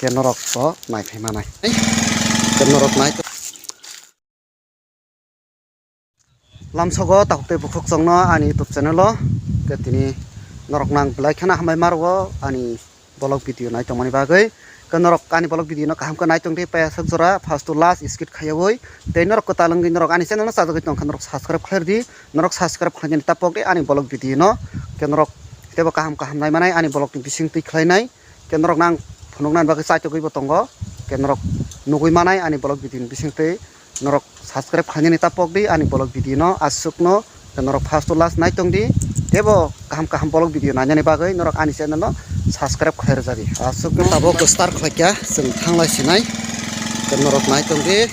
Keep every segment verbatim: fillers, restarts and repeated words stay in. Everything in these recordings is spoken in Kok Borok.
Ke norok to nai phai manai. Ke norok nai. Lamsogo takhuk tei bukhuk chwngno ani YouTube channel o. Ke tini norok nang belai kheno hambai ma rwo ani vlog video nai tongmani bagwi. Ke norok ani vlog video no kaham khe nai tong di, payasok jora first to last skip khaiyawi. Tei norok kwtal wngwi norok ani channel no chajagwi tong kha norok subscribe khlai di. Norok subscribe khlainani ta pok di ani vlog video no. Ke norok teibo kaham kaham nai manai ani vlog ni bising twi khlainai. Ke norok nang phunuknani bagwi chaitogwibo tongo. Ke norok nugwi manai ani vlog video ni bisingtwi norok subscribe khlainani ta pok di ani vlog video no aswkno. Ke norok first to last nai tong di. Teibo kaham kaham vlog video nainani bagwi norok ani channel no subscribe khlai rwja di. Aswkno tabuk start khlaikha, chwng thanglai sinai. Ke norok nai tong di.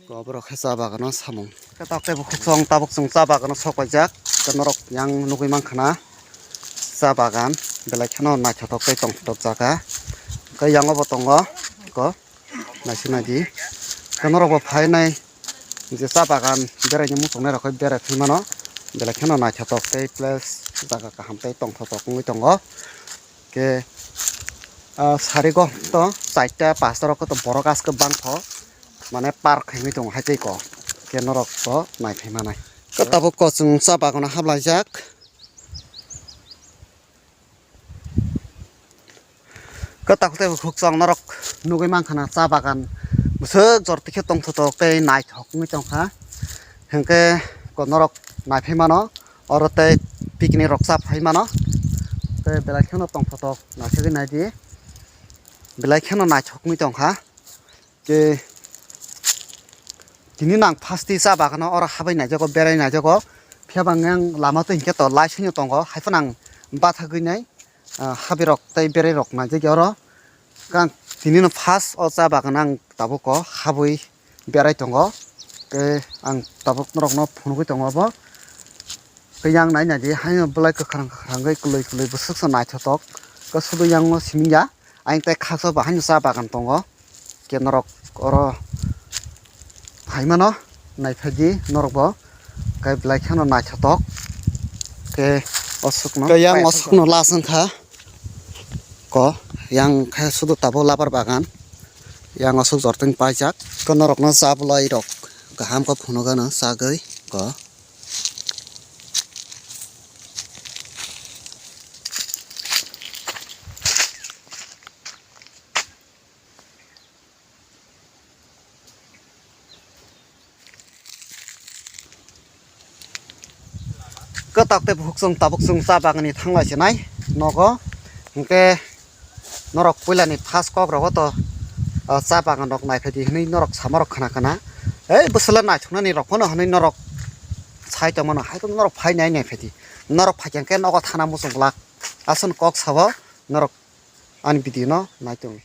Koborok khe cha bagano samung. Khe tok tei bukhuk chwng tabuk chwng cha bagano sok paijak. Khe norok yang nugwi mankha na cha bagan belai kheno naithotok tei tongthok jaga. Khe yango bo tongo ko naisik naidi. Khe norok bo phainai je cha bagan beraini muchungnai rok khe berai phi mano. Belai kheno naithotok tei place jaga kaham tei tongthok wngwi tongo. Ke, ah, sarigo to chaita pasta rok to borok aske bangkho mane park khaimwi tongo hai tei ko ke norok to nai phai manai. Ke tabuk ko chwng cha bagano hablaijak. Ke takhuk tei bukhuk chwng norok nugwi mankha na cha bagan bwswk jor tikhe tongthotok tei naithok wngwi tongkha. Hinkhe ko norok nai phai mano. Oro tei picnic rok cha phai mano. Tei belai kheno tongthotok naisagwi naidi. Belai kheno naithokwi tongkha. Tei tini nang first twi cha bagano oro habai naijago, berai naijago. Phiya ba ang lama twi hinkhe to lai swngo tongo. Haiphano ang bathagwi nai, ah, habirok tei berairok naijagwi oro. Kang tini no first o cha bagano ang tabuk o habwi berai tongo. Tei ang tabuk norokno phunugwi tongo obo. Tei yang nai naidi haino belai kwkhwrang kwkhwrang wngwi kwlwi kwlwi bwswk se naithotok. Khe sudu yang no simi ya. Ayang tei khaksa bo haino cha bagan tongo. Khe norok oro phai mano nai phai di norok bo. Khe belai kheno naithotok. Khe oswk no. Khe yang oswk no last wngkha. Ko yang khe sudu tabuk labar bagan. Yang aswk jorteng paijak. Ko norokno cha bwlai rok kaham khe phunukgano chagwi ko. Kwtak tei bukhuk chwng tabuk chwng cha bagan ni thanglai se nai nogo. Hinkhe norok puila ni first kok rogo to, ah, cha bagan rok nai phai di hinui norok sama rok khna khna. Ei bwswla naithok nani rok phano hinui norok sai tong mano, hai norok phai nai nai phai di. Norok phai khe nogo thana muchung glak. Aswk kok sabo norok ani video no nai tong.